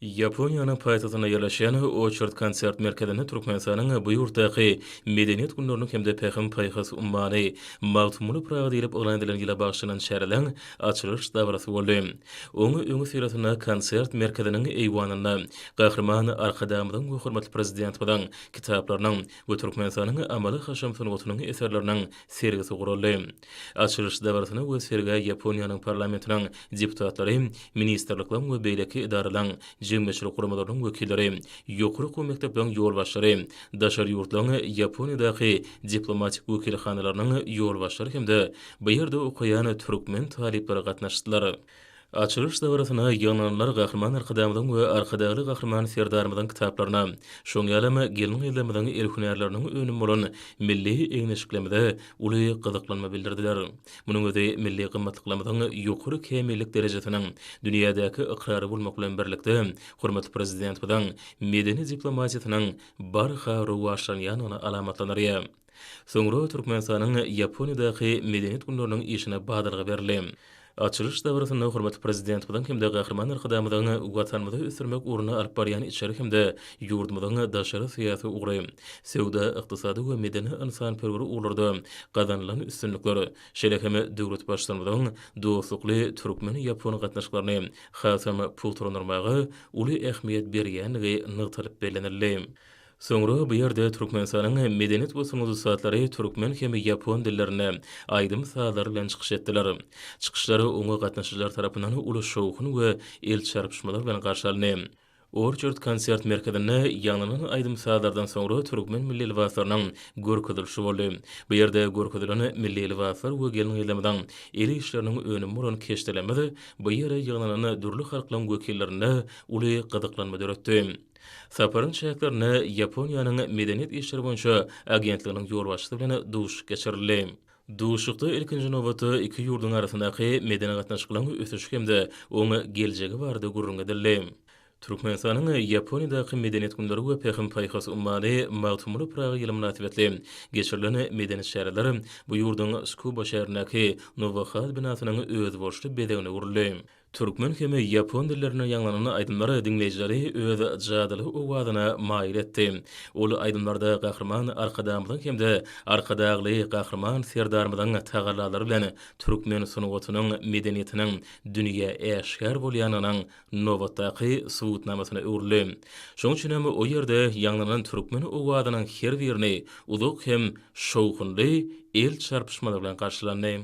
Ýaponiýanyň paýtagtynda ýerleşýän Oçert konsert merkezinde Türkmenistanyň bu ýurtdaky Medeniýet günleriniň hem-de Pähim-paýhas ummany Magtymguly Pyragy diýlip yglan edilen ýyla bagyşlanan çäreleriň açylyş dabarasy boldy. Oň öňüsyrasynda konsert merkeziniň eýwanynda Gahryman Arkadagymyzyň we hormatly Prezidentimiziň kitaplarynyň we Türkmenistanyň amaly-haşam sungatynyň eserleriniň sergisi guraldy. Açylyş dabarasyna we sergä Ýaponiýanyň parlamentiniň deputatlary, ministrlikleriň we beýleki edaralaryň, jemgyýetçilik guramalarynyň wekilleri, ýokary okuw mekdepleriň ýolbaşçylary, daşary ýurtlaryň Ýaponiýadaky diplomatik wekilhanalarynyň ýolbaşçylary hem-de bu ýerde okaýan türkmen talyplary gatnaşdylar. Açylyş dabarasyna ýygnananlar Gahryman Arkadagymyzyň we Arkadagly Gahryman Serdarymyzyň kitaplaryna, şoň ýalam gelin-gyzlarymyzyň el hünärleriniň önümi bolan milli egin-eşiklerimize uly gyzyklanma bildirdiler. Munuň özi milli gymmatlyklarymyzyň ýokary kämillik derejesiniň dünýädäki ykrary bolmak bilen birlikde, hormatly Prezidentimiziň medeni diplomatiýasynyň barha rowaçlanýandygyny alamatlandyrýar. Soňra Türkmenistanyň Ýaponiýadaky Medeniýet günleriniň işine badalga berildi. Açylyş dabarasynda hormatly Prezidentimiziň hem-de Gahryman Arkadagymyzyň Watanymyzy ösdürmek ugrunda alyp barýan içeri hem-de ýurdumyzyň daşary syýasy ugry, söwda-ykdysady we medeni-ynsanperwer ugurlarda gazanylan üstünlikler, şeýle hem döwlet Baştutanymyzyň dostlukly türkmen-ýapon gatnaşyklaryny hasam pugtalandyrmaga uly ähmiýet berýändigi nygtalyp bellenildi. Soňra bu ýerde Türkmenistanyň medeniýet we sungat ussatlary türkmen hem ýapon dillerinde aýdym-sazlar bilen çykyş etdiler. Çykyşlar oňa gatnaşyjylar tarapyndan uly şowhun we el çarpyşmalar bilen garşy alyndy. Orchard konsert merkezinde ýaňlanan aýdym-sazlardan soňra türkmen milli lybaslarynyň görkezilişi boldy. Bu ýerde görkezilen milli lybaslar we gelin-gyzlarymyzyň el işleriniň önümi bolan keşdelerimiz bu ýere ýygnanan dürli halklaryň wekillerinde uly gyzyklanma döretdi. Saparyň çäklerinde Ýaponiýanyň Medeniýet işleri boýunça agentliginiň ýolbaşçysy bilen duşuşyk geçirildi. Duşuşykda ilkinji nobatda iki ýurduň arasyndaky medeni gatnaşyklaryň ösüşi hem-de oň geljegi barada gürrüň edildi. Türkmenistanyň Ýaponiýadaky Medeniýet günleri we Pähim-paýhas ummany Magtymguly Pyragy ýyly mynasybetli geçirilen medeni çäreler bu ýurduň Skuba şäherindäki Nowahal binasynyň özboluşly bezegine öwrüldi. Türkmen hem ýapon dillerinde ýaňlanan aýdymlar diňleýjileri öz jadyly owazyna maýyl etdi. Ol aýdymlarda Gahryman Arkadagymyzyň hem-de Arkadagly Gahryman Serdarymyzyň tagallalary bilen türkmen sungatynyň, medeniýetiniň dünýä äşgär bolýandygynyň nobatdaky subutnamasyna öwrüldi. Şonuň üçin hem o ýerde ýaňlanan türkmen owazynyň her birini uzak hem şowhunly el çarpyşmalar bilen garşylandy.